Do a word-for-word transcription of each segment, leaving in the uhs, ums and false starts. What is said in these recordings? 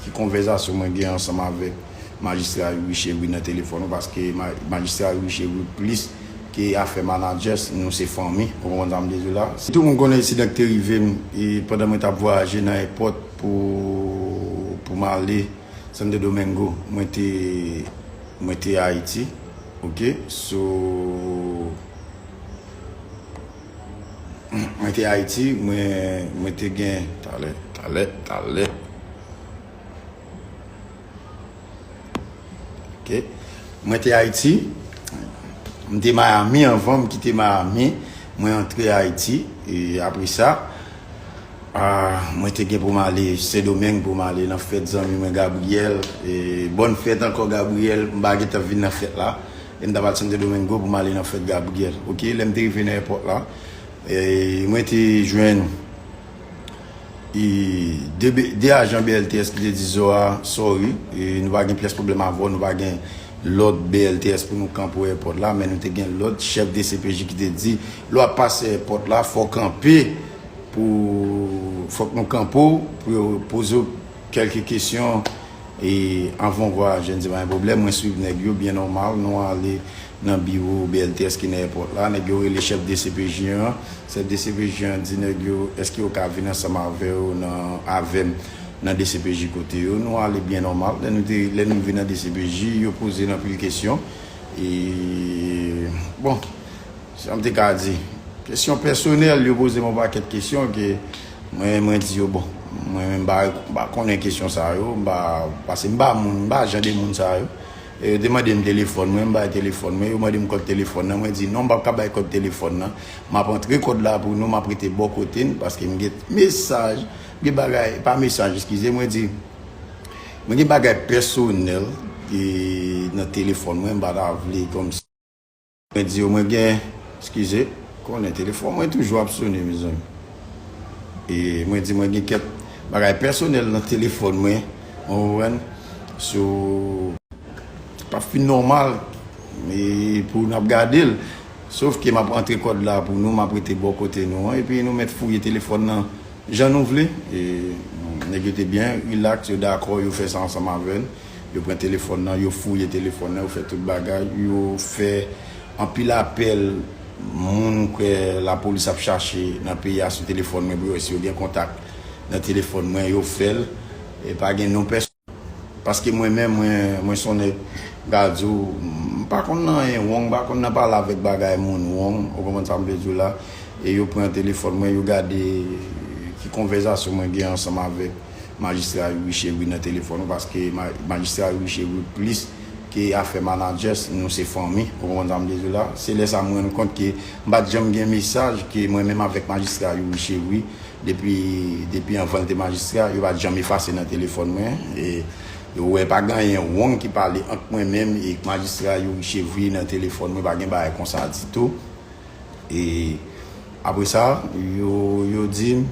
Ki konvèsasyon mwen gen ansanm avèk majistra Youri Chevry nan telefòn ou, paske ma- majistra Youri Chevry plis ke afè manadjè, nou se fanmi, ou konprann sa m vle di w la. Si tout moun konnen ensidan ki te rive m, e pandan mwen t ap vwayaje nan èpòt pou, pou m ale Santo Domingo, mwen te, mwen te Ayiti, ok? So, mwen te Ayiti, mwen, mwen te gen, talè, talè, talè. Ok. Mwen te Ayiti. M te Miami anvan, m kite Miami. Mwen antre Ayiti. E apre sa, ah, mwen te gen pou m ale Sendomeng, pou m ale nan fèt zanmi mwen Gabriel. E bòn fèt ankò, Gabriel. M pa gentan vin nan fèt la. E m t ap al Santo Domingo pou m ale nan fèt Gabriel. Ok, lè m te rive nan èpòt la, e mwen te jwenn e de, be- de ajan B L T S ki te di, "Zoa, sorry, e nou pa gen pyès pwoblèm avè w, nou pa gen lòd B L T S pou nou kanpe w èpòt la, men nou te gen lòd chèf D C P J ki te di, lè w ap pase èpòt la, fò w kanpe pou, fòk nou kanpe w pou yo poze w kèlke kesyon." E anvan w vwayaje, m di, "Pa gen pwoblèm, mwen swiv nèg yo, byen nòmal, nou ale nan biwo B L T S ki nan èpòt la." Nèg yo rele chèf D C P J an. Chèf D C P J an di nèg yo, "Èske yo ka vin ansanm avè yo nan, avè m nan D C P J kote yo?" Nou ale byen nòmal. Lè nou te, lè nou rive nan D C P J, yo poze n anpil kesyon. E, bon, sa m te ka di. Kesyon pèsonèl, yo poze m yon pakèt kesyon ke mwen, mwen di yo, "Bon, mwen menm m pa, m pa konnen kesyon sa yo, m pa, paske m pa moun, m pa jan de moun sa yo." E yo te mande m telefòn mwen, m bay telefòn mwen, yo mande m kòd telefòn nan, mwen di, "Non, m p ap ka bay kòd telefòn nan. M ap antre kòd la pou nou, m ap rete bò kote n, paske m gen mesaj, m gen bagay, pa mesaj, eskize, mwen di, mwen gen bagay pèsonèl e nan telefòn mwen, m pa ta vle kòmsi." Mwen di yo, mwen gen, eskize, konnen telefòn mwen toujou ap sone, mezanmi. E mwen di, mwen gen kèk bagay pèsonèl nan telefòn mwen, ou konprann? So, pa fin nòmal, e pou n ap gade l. Sof ke m ap antre kòd la pou nou, m ap rete bò kote nou an, epi nou mèt fouye telefòn nan jan nou vle. E, nèg yo te byen rilaks, yo dakò, yo fè sa ansanm avè n. Yo pran telefòn nan, yo fouye telefòn nan, yo fè tout bagay, yo fè anpil apèl moun kwè lapolis ap chache nan peyi a sou telefòn mwen pou yo wè si yo gen kontak nan telefòn mwen, yo fè l. E pa gen non pèsonn. Paske mwen menm, mwen, mwen se yon nèg, m ka di w, m pa konn nan anyen wrong, m pa konn nan pale avèk bagay moun wrong, ou konprann sa m vle di w la. E yo pran telefòn mwen, yo gade ki konvèsasyon mwen gen ansanm avèk majistra Youri Chevry nan telefòn ou, paske ma- majistra Youri Chevry plis ke afè manadjè, nou se fanmi, ou konprann sa m vle di w la. Se lè sa m rann kont ke m pa t janm gen mesaj ke mwen menm avèk majistra Youri Chevry, depi, depi anvan l te majistra, yo pa t janm efase nan telefòn mwen. E yo wè pa gen anyen wrong ki pale ant mwen menm e majistra Youri Chevry nan telefòn mwen, pa gen bagay konsa ditou. E apre sa, yo, yo di m,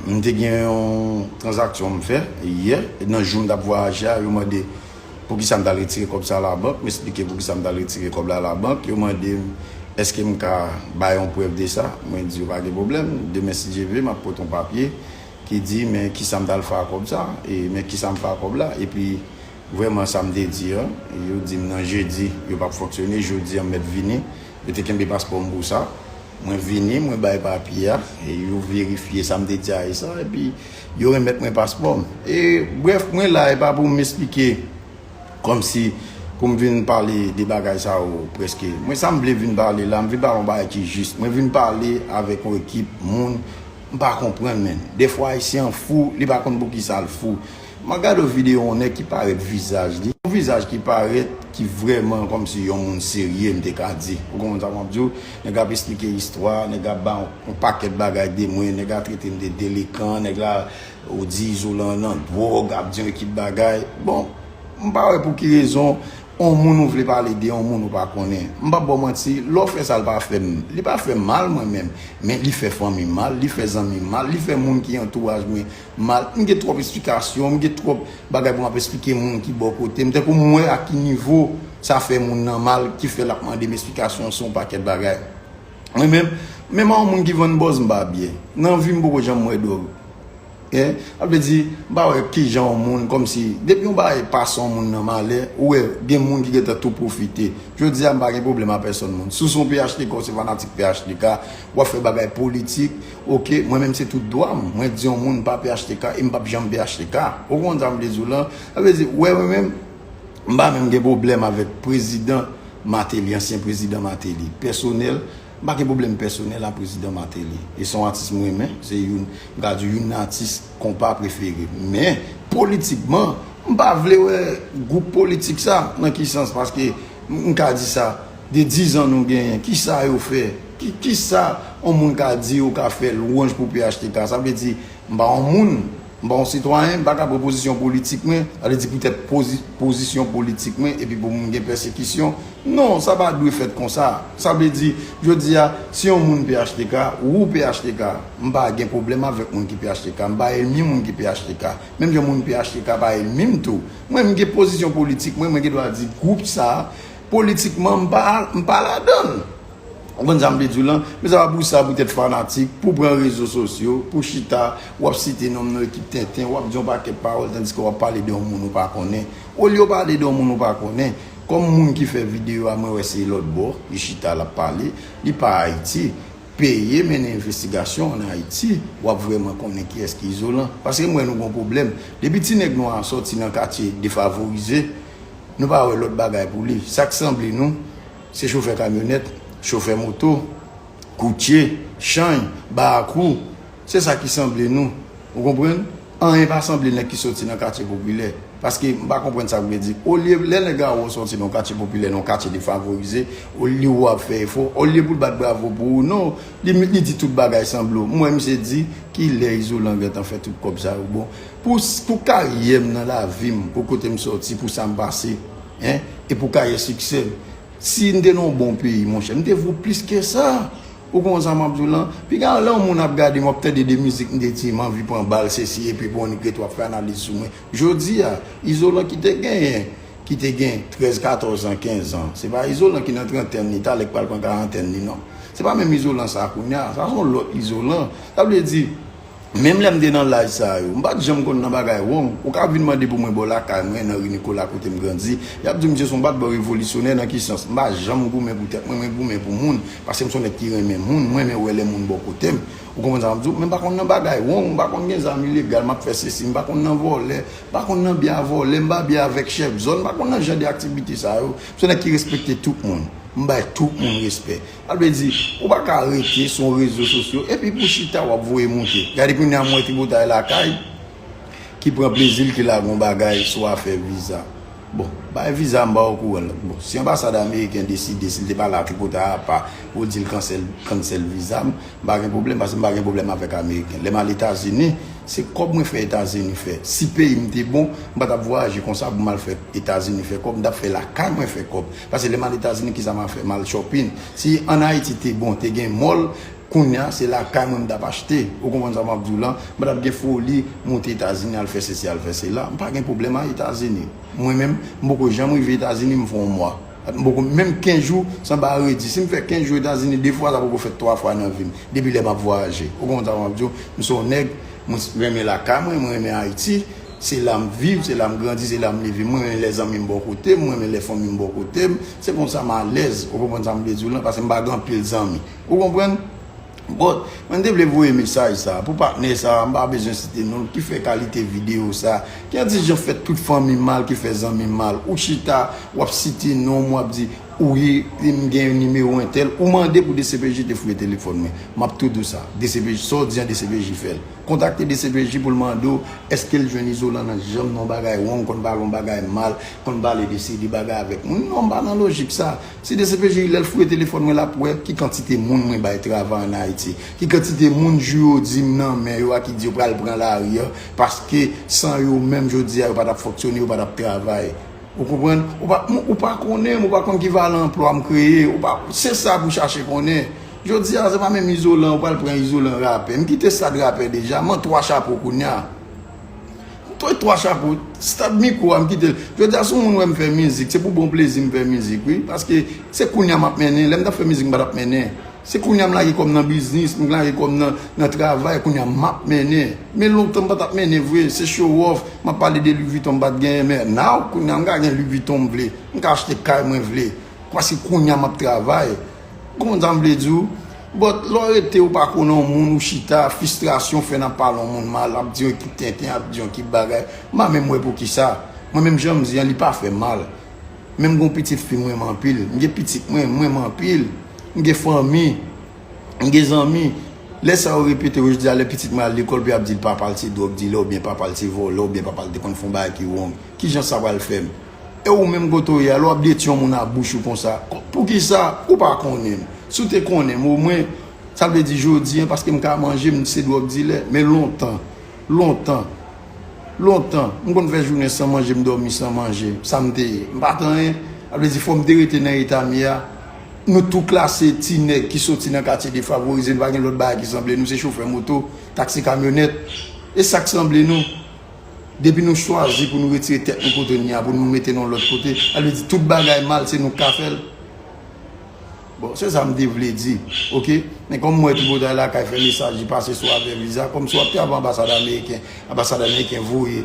m te gen yon tranzaksyon m fè yè, nan jou m t ap vwayaje a, yo mande poukisa m t al retire kòb sa labank, m esplike poukisa m t al retire kòb la labank, yo mande m èske m ka bay yon prèv de sa, mwen di yo pa gen pwoblèm, demen si Dye vle, m ap pote yon papye ki di men kisa m t al fè ak kòb sa, e men kisa m fè ak kòb la, epi vrèman sa m te di a, yo di m nan jedi, yo p ap fonksyone, jodi a m mèt vini, yo te kenbe paspò m pou sa, mwen vini, mwen bay papye a, e yo verifye sa m te di a e sa, epi yo remèt mwen paspò m. E brèf, mwen la, e pa pou m esplike kòmsi pou m vin pale de bagay sa yo prèske. Mwen sa m vle vin pale la, m vin pale yon bagay ki jis. Mwen vin pale avèk yon ekip moun m pa konprann, menn. Defwa Ayisyen an fou, li pa konn poukisa l fou. M ap gade yon videyo yon nèg ki parèt vizaj li. Yon vizaj ki parèt, ki vrèman kòmsi yon moun serye, m te ka di. Ou konprann sa m ap di w? Nèg ap esplike istwa, nèg ap ba yon pakèt bagay de mwen, nèg ap trete m de delekan, nèg la ou di izolan nan dwòg, ap di yon ekip bagay. Bon, m pa wè pou ki rezon yon moun ou vle pale de yon moun ou pa konnen. M p ap ba w manti, lè w fè sa, l pa fè m, li pa fè m mal mwen menm, men li fè fanmi m mal, li fè zanmi m mal, li fè moun ki antouraj mwen mal. M gen twòp esplikasyon, m gen twòp bagay pou m ap esplike moun ki bò kote m. Tankou m wè a ki nivo sa fè moun nan mal, ki fè l ap mande m esplikasyon sou yon pakèt bagay. Mwen menm, menm a yon moun ki vann bòz, m pa byen. Nan vi m poko janm wè dwòg. Sa vle di, m pa wè kijan yon moun, kòmsi, depi yon bagay pase yon moun nan malè, ou wè, gen moun ki gentan tou pwofite. Jodi a, m pa gen pwoblèm a pèsòn moun. Si w se yon P H T K, w se fanatik P H T K, w ap fè bagay politik, oke, mwen menm se tout dwa m. Mwen di yon moun pa P H T K e m p ap janm P H T K. Ou konprann sa m vle di w lan? Sa vle di, wè, mwen menm, m pa menm gen pwoblèm avèk prezidan Martelly, ansyen prezidan Martelly. Pèsonèl, m pa gen pwoblèm pèsonèl a prezidan Martelly. E se yon atis m renmen, se youn, m ka di youn nan atis konpa prefere m. Men, politikman, m pa vle wè gwoup politik sa, nan ki sans, paske m, m ka di sa, de dizan nou genyen, kisa yo fè? Ki, kisa yon moun ka di yo ka fè lwanj pou P H T K? Sa vle di, m pa yon moun, m pa yon sitwayen, m pa ka pran pozisyon politik mwen, sa vle di poutèt pozi-, pozisyon politik mwen, epi pou m gen pèsekisyon. Non, sa pa dwe fèt konsa. Sa vle di, jodi a, si yon moun P H T K, ou P H T K, m pa gen pwoblèm avèk moun ki P H T K, m pa ènmi moun ki P H T K. Menm jan moun P H T K pa ènmi m tou. Mwen, m gen pozisyon politik mwen, mwen gen dwa di gwoup sa, politikman, m pa, m pa ladan l. Ou konprann sa m vle di w lan? Men se pa pou sa, poutèt fanatik, pou pran rezo sosyo, pou chita, w ap site non m nan ekip tenten, w ap di yon pakèt pawòl, tandiske w ap pale de yon moun ou pa konnen. Olye w pale de yon moun ou pa konnen, kòm moun ki fè videyo a, mwen wè se lòt bò, li chita, l ap pale, li pa Ayiti. Peye mennen envestigasyon ann Ayiti, w ap vrèman konnen kiyès ki izolan. Paske m wè nou gon pwoblèm. Depi ti nèg nwa a sòti nan katye defavorize, nou pa wè lòt bagay pou li. Sa k sanble nou, se chofè kamyonèt, chofè moto, koutye, chanj, barakwou. Se sa ki sanble nou. Ou konprann? Anyen pa sanble nèg ki soti nan katye popilè. Paske m pa konprann sa w vle di. Olye lè nèg a wè w soti nan yon katye popilè, nan yon katye defavorize, olye w ap fè efò, olye pou l bat bravo pou ou, non, li, li di tout bagay sanble w. M wè misye di, kilè izolan gentan fè tout kòb sa yo? Bon, pou, pou karyè m nan lavi m, pou kote m sòti, pou sa m pase, en, e pou karyè siksè m. Si m te nan yon bon peyi, monchè, m te vo plis ke sa. Ou konprann sa m ap di w lan? Piga lè yon moun ap gade m, w ap tande de mizik m te di m anvi pran bal, sesi, epi pou yon nèg rete w ap fè analiz sou mwen. Jodi a, izolan ki te genyen, ki te gen trèz, katòz an, kenz an, se pa izolan ki nan trantèn li, talè k pral pran karantèn li, non. Se pa menm izolan sa kounye a, sa se yon lòt izolan. Sa vle di, menm lè m te nan laj sa yo, m pa t janm konn nan bagay wrong. Ou ka vin mande pou mwen bò lakay mwen, nan ri Nikola kote m grandi, y ap di m, Jason, w pa t bò revolisyonè nan ki sans? M pa janm goumen pou tèt mwen, mwen goumen pou moun, paske m se yon nèg ki renmen moun, m renmen wè lè moun bò kote m. Ou konprann sa m ap di w? Men m pa konn nan bagay wrong, m pa konn gen zam ilegal, m ap fè sesi, m pa konn nan vòlè, m pa konn nan byen a vòlè, m pa byen avèk chèf zòn, m pa konn nan jan de aktivite sa yo. M se yon nèg ki respekte tout moun. M bay tout moun respè. Sa vle di, ou pa ka rete sou rezo sosyo epi pou chita w ap voye moute. Gade kounye a m wè tripotay lakay ki pran plezi l, ki lage yon bagay sou afè viza. Bon, bay viza m pa okouran l. Bon, si anbasad ameriken deside, si l te pale a tripotay apa, pou l di l cancel, cancel viza m, m pa gen pwoblèm, paske m pa gen pwoblèm avèk ameriken. Lè m al Etazini, se kòb mwen fè Etazini fè. Si peyi m te bon, m pa t ap vwayaje konsa pou m al fè Etazini fè kòb, m t ap fè lakay mwen fè kòb. Paske lè m al Etazini, kisa m al fè? M al shopping. Si ann Ayiti te bon, te gen mall, kounye a, se lakay mwen m t ap achte. Ou konprann sa m ap di w lan? M pa t ap gen foli monte Etazini, al fè sesi, al fè sela. M pa gen pwoblèm a Etazini. Mwen menm, m poko janm rive Etazini, m fè yon mwa. M poko, menm kenz jou, se anba redi. Si m fè kenz jou Etazini, de fwa, sa poko fèt twa fwa nan vi m. Depi lè m ap vwayaje. Ou konprann sa m ap di w? M se yon nèg, mwen renmen lakay mwen, mwen renmen Ayiti. Se la m viv, se la m grandi, se la m leve. Mwen renmen lè zanmi m bò kote m, mwen renmen lè fanmi m bò kote m. Se konsa m alèz. Ou konprann sa m vle di w lan? Paske m pa gen anpil zanmi. Ou konprann? But, mwen te vle voye mesaj sa pou patnè sa, m pa bezwen site non l, ki fè kalite videyo sa, ki an ti jan fè tout fanmi m mal, ki fè zanmi m mal. Ou chita, w ap site non m, w ap di, wi, m gen nimewo entèl. Ou mande pou D C P J te fouye telefòn mwen. M ap tou di w sa. D C P J, sa w di an, D C P J fè l. Kontakte D C P J pou l mande w, èske l jwenn izolan nan janm nan yon bagay wrong, konn pale yon bagay mal, konn pale de seri de bagay avèk moun. Non, m pa nan lojik sa. Si D C P J, lè l fouye telefòn mwen, l ap wè ki kantite moun mwen bay travay ann Ayiti, ki kantite moun jou yo di m nan men yo a, ki di yo pral pran lari a, paske san yo menm jodi a, yo pa t ap fonksyone, yo pa t ap travay. Ou konprann? Ou pa, ou pa konnen m, ou pa konn ki valè anplwa m kreye, ou pa, se sa pou chache konnen. Jodi a, se pa menm izolan, ou pral pran izolan rapè. M kite stad rapè deja, m an twa chapo kounye a. Twa, twa chapo, stad mikwo a, m kite l. Jodi a, si yon moun wè m fè mizik, se pou bon plezi m fè mizik, wi. Paske se kounye a m ap mennen. Lè m t ap fè mizik, m pa t ap mennen. Se kounye a m lage kò m nan biznis, m lage kò m nan, nan travay, kounye a m ap mennen. Men lontan m pa t ap mennen vre, se show off, m ap pale de Louis Vuitton m pa t genyen, men now, kounye a m ka gen Louis Vuitton m vle, m ka achte kay mwen vle. Paske kounye a m ap travay. Konprann sa m vle di w? But lè w rete ou pa konnen yon moun, ou chita, fristrasyon fè n ap pale yon moun mal, ap di yon ekip tenten, ap di yon ekip bagay. M pa menm wè poukisa. Mwen menm jan m di an, li pa fè mal. Men m gen yon pitit fi m renmen anpil. M gen pitit mwen, m renmen anpil. M gen fanmi, m gen zanmi. Lè sa yo repete yo, jodi a lè pitit mwen al lekòl, pou y ap di l papa l se dwòg dilè, oubyen papa l se vòlè, oubyen papa l te konn fè yon bagay ki wrong. Kijan sa pral fè m? E ou menm kote w ye a, lè w ap detwi yon moun ak bouch ou konsa, poukisa ou pa konnen m? Si w te konnen m, omwen, sa vle di jodi a, paske m ka manje, m se dwòg dilè. Men lontan, lontan, lontan, m konn fè jounen san manje, m dòmi san manje. Sa m te ye? M pa t anyen. Sa vle di fò m te rete nan eta m ye a. Nou tou klase ti nèg ki soti nan katye defavorize, nou pa gen lòt bagay ki sanble nou, se chofè moto, taksi kamyonèt. E sa k sanble nou. Depi nou chwazi pou nou retire tèt nou kote n ye a, pou nou mete n yon lòt kote, sa vle di tout bagay mal, se nou k ka fè l. Bon, se sa m te vle di, oke? Men kòm m wè Tripotay Lakay fè mesaj li pase sou afè viza, kòmsi w ap travay anbasad ameriken, anbasad ameriken voye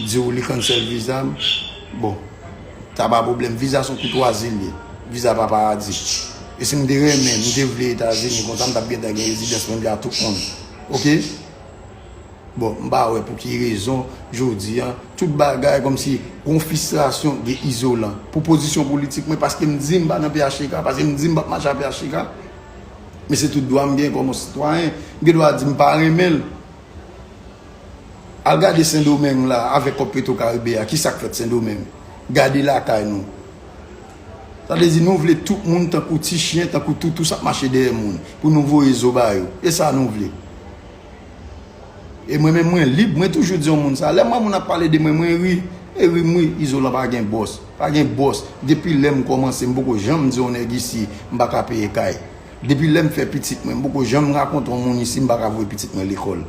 di w li cancel viza m, bon, sa pa pwoblèm, viza se yon koutwazi l ye, viza pa paradi. E si m te renmen, m te vle Etazini, konsa m t ap gentan gen rezidans mwen la tout moun, oke? Bon, m pa wè pou ki rezon, jodi a, tout bagay kòmsi gon fristrasyon de izolan. Pou pozisyon politik mwen, paske m di m pa nan P H T K, paske m di m p ap mache ak P H T K. Men se tout dwa m gen kòm yon sitwayen. M gen dwa di m pa renmen l. Al gade Sendomeng la, avèk kòb Petro Caribe a, ki sa k fèt Sendomeng? Gade lakay nou. Sa vle di nou vle tout moun tankou ti chen, tankou toutou, sa ap mache dèyè moun, pou nou voye zo ba yo. E sa nou vle. E mwen menm mwen lib, mwen toujou di yon moun sa. Lè m wè moun ap pale de mwen, mwen ri. E ri m ri, izolan pa gen bòs. Pa gen bòs. Depi lè m kòmanse, m poko janm di yon nèg isi, m pa ka peye kay. Depi lè m fè pitit mwen, m poko janm rakonte yon moun isi, m pa ka voye pitit mwen lekòl.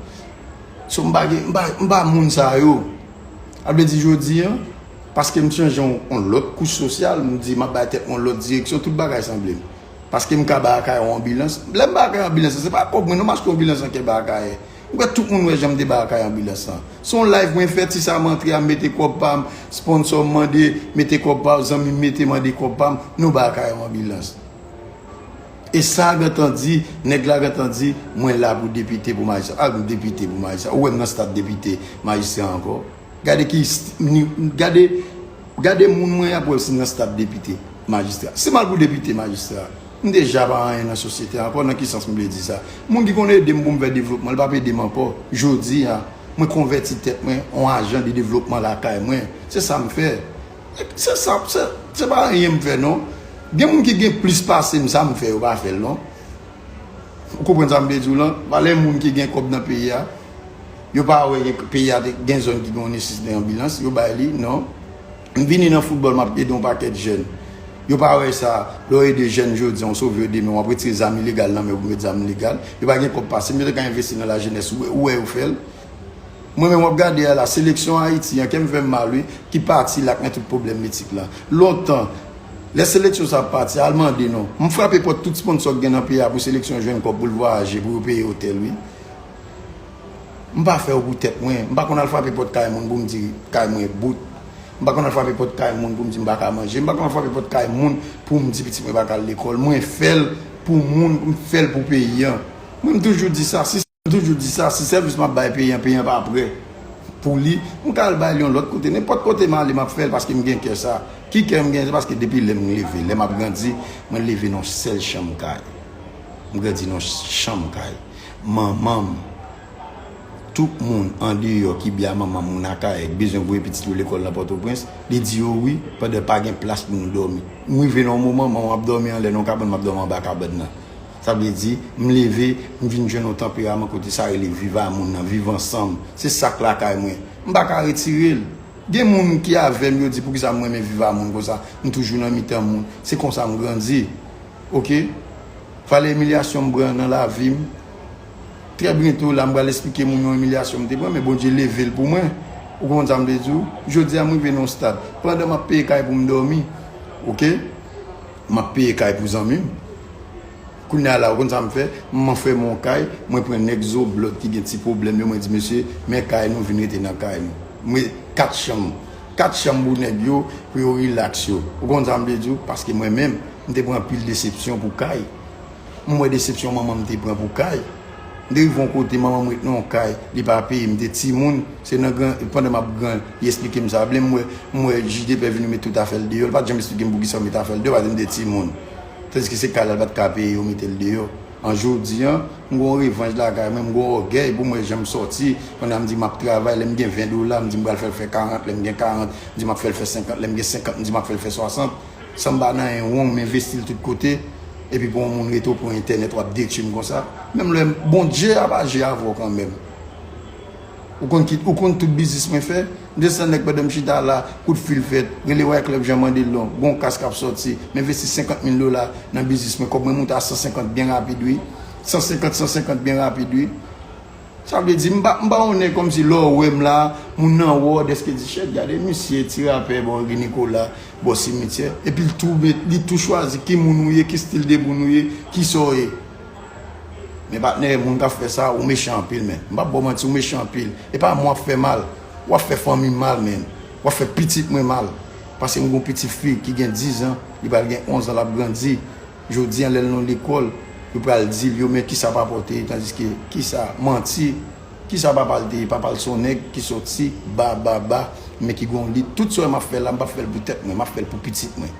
So m pa gen, m pa, m pa moun sa yo. Sa vle di jodi a, paske m chanje yon, yon lòt kouch sosyal, m di m ap bay tèt mwen yon lòt direksyon, tout bagay sanble m. Paske m ka bay kay yon anbilans. Lè m bay kay anbilans, se pa kòb mwen non m achte anbilans an kè bay kay. M kwè tout moun wè jan m te bay kay anbilans lan. Se yon live mwen fè, ti sa m antre a, m mete kòb pa m, sponsò m mande, mete kòb pa w, zanmi m mete mande kòb pa m, nou bay kay yon anbilans. E sa gentan di, nèg la gentan di, mwen la pou depite pou majistra. Al pou depite pou majistra. Ou wè m nan stad depite, majistra ankò. Gade ki, gade, gade moun mwen ap wè si m nan stad depite, majistra. Si m al pou depite, majistra, m deja pa anyen nan sosyete ankò, nan ki sans m vle di sa? Moun ki konn ede m pou m fè devlopman, li p ap ede m ankò. Jodi a, mwen konvèti tèt mwen an ajan de devlopman lakay mwen. Se sa m fè. Se sa, se, se pa anyen m fè non. Gen moun ki gen plis pase m, sa m fè, yo pa fè l non. Ou konprann sa m vle di w lan? Valè moun ki gen kòb nan peyi a, yo pa wè gen, peyi a te gen zòn ki gen yon nesesite anbilans, yo bay li, non. M vini nan foutbòl, m ap ede yon pakèt jèn. Yo pa wè sa, lè w ede jèn jodi a, w sove yo demen, w ap retire zam ilegal nan men w pou met zam legal. Yo pa gen kòb pase m, yo te ka envesti nan lajenès, ou wè, ou wè yo fè l. Mwen menm w ap gade a la, seleksyon Ayiti an, kè m fè m mal wi, ki pati la k nan tout pwoblèm mitik la. Lontan, lè seleksyon sa ap pati, al mande non. M frape pòt tout sponsò k gen nan peyi a pou seleksyon jwenn kòb pou l vwayaje, pou yo peye otèl wi. M pa fè yo pou tèt mwen. M pa konn al frape pòt kay moun pou m di kay mwen bout. M pa konn al frape pòt kay moun pou m di m pa ka manje. M pa konn al frape pòt kay moun pou m di pitit mwen pa ka al lekòl. Mwen fè l pou moun, m fè l pou peyi an. Mwen m toujou di sa, si M toujou di sa, si sèvis m ap bay peyi an, peyi an pa prè pou li, m ka al bay li yon lòt kote. Nenpòt kote m ale, m ap fè l paske m gen kè sa. Ki kè m gen? Se paske depi lè m leve, lè m ap grandi, mwen leve nan yon sèl chanm kay. M grandi nan yon chanm kay. Manman m, tout moun andeyò ki byen a manman m, moun Akayè, ki bezwen voye pitit yo lekòl nan Pòtoprens, li di yo wi, pandan pa gen plas pou nou dòmi. M rive nan yon moman, manman m ap dòmi anlè nan yon kabann, m ap dòmi anba kabann nan. Sa vle di, m leve, m vin jwenn yon tanperaman kote sa rele viv a moun nan, viv ansanm. Se sa k lakay mwen. M pa ka retire l. Gen moun ki avè m, yo di poukisa m renmen viv a moun konsa, m toujou nan mitan moun. Se konsa m grandi. Oke? Valè imilyasyon m pran nan lavi m. Trè byento la, m pral esplike moun yon imilyasyon m te pran, men Bondye leve l pou mwen. Ou konprann sa m vle di w? Jodi a, m rive nan yon stad. Pandan m ap peye kay pou m dòmi, oke? M ap peye kay pou zanmi m. Kounye a la, ou konn sa m fè? M anfèmen yon kay, mwen pran nèg Zoblòd ki gen ti pwoblèm yo, mwen di, "Mesye, men kay nou, vin rete nan kay nou." Mwen, kat chanm. Kat chanm pou nèg yo, pou yo rilaks yo. Ou konn sa m vle di w? Paske mwen menm, m te pran anpil desepsyon pou kay. M wè desepsyon manman m te pran pou kay. M te rive yon kote, manman m ret nan yon kay, li pa peye, m te timoun. Se nan gran, pandan m ap gran, li esplike m sa. Vle m wè, m wè jij de pè vini met tout afè l deyò. Li pa t janm esplike m poukisa yo met afè l deyò, paske m te timoun. Tandiske se kay la, li pa t ka peye, yo mete l deyò. An jodi an, m gon revanj lakay mwen, m gon ògèy pou m wè jan m sòti. Pandan m di m ap travay, lè m gen ven dola, m di m pral fè l fè karant, lè m gen karant, m di m ap fè l fè senkant, lè m gen senkant, m di m ap fè l fè swasant. San m pa nan anyen wrong, m envesti l tout kote. Epi pou yon moun rete w pran entènèt, w ap detwi m konsa. Menm lè m, Bondye ap aji avè w kanmenm. Ou konn ki, ou konn tout biznis mwen fè? M desann nèg pandan m chita la, kout fil fèt, rele Wyclef Jean Mandelon, gon kas k ap sòti, m envesti senkant mil dola nan biznis mwen, kòb mwen moute a san senkant byen rapid wi. San senkant, san senkant byen rapid wi. Sa vle di, m pa, m pa yon nèg kòmsi lè w wè m la, moun nan wè w, dèske di, "Shit, gade misye, ti rapè, bon, Guy Nicolas, bò simityè." Epi l tou met, li tou chwazi ki moun ou ye, ki stil de moun ou ye, ki sa w ye. Men patnè, moun k ap fè sa, ou mechan anpil, men. M p ap ba w manti, ou mechan anpil. E pa mwen w ap fè mal. W ap fè fanmi m mal, men. W ap fè pitit mwen mal. Paske m gon pitit fi ki gen diz an, li pral gen onz an, l ap grandi. Jodi an, lè l nan lekòl, yo pral di l, yo, men kisa papa w te ye, tandiske kisa, manti, kisa papa l te ye, papa l se yon nèg ki sòti ba, ba, ba, men ki gon lit. Tout sa w wè m ap fè la, m p ap fè l pou tèt mwen, m ap fè l pou pitit mwen.